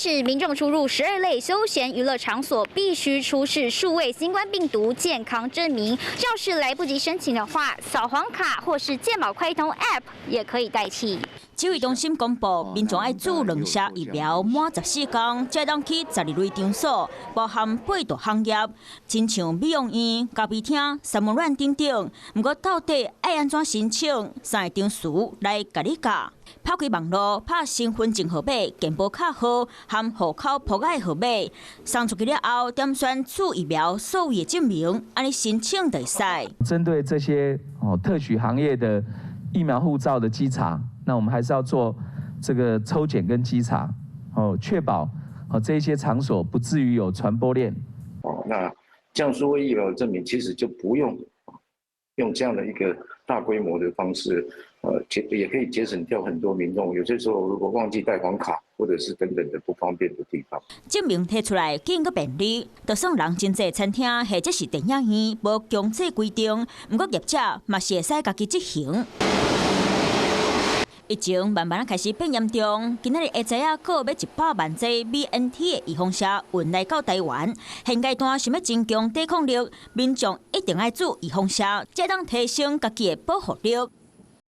始，民眾出入12類休閒娛樂場所必須出示數位新冠病毒健康證明。要是來不及申請的話，掃黃卡或是健保快易通 App 也可以代替。指揮中心公布，民眾愛注兩劑疫苗滿14天，才當去12類場所，包含八大行業，親像美容院、咖啡廳、三溫暖等等。毋過到底愛按怎申請，三个程序來共你教。拍開網路，拍身份證號碼、健保卡號和戶口簿仔號碼，送出去了後，點選注疫苗數位證明，按呢申請就會使。針對這些哦特許行業的疫苗護照的稽查，那我們還是要做這個抽檢跟稽查，哦，確保哦這些場所不至於有傳播鏈。哦，那這樣數位疫苗證明其實就不用用這樣的一個大規模的方式，也可以節省掉很多民眾有些時候如果忘記帶黃卡或者是等等的不方便的地方。證明提出來更閣便利，就算人真濟餐廳或者是電影院無強制規定，毋過業者嘛是會使家己執行。疫情慢慢開始變嚴重，今仔日會知影閣欲100萬劑 BNT 的預防射運來到台灣。現階段想欲增強抵抗力，民眾一定愛注預防射，才當提升家己的保護力。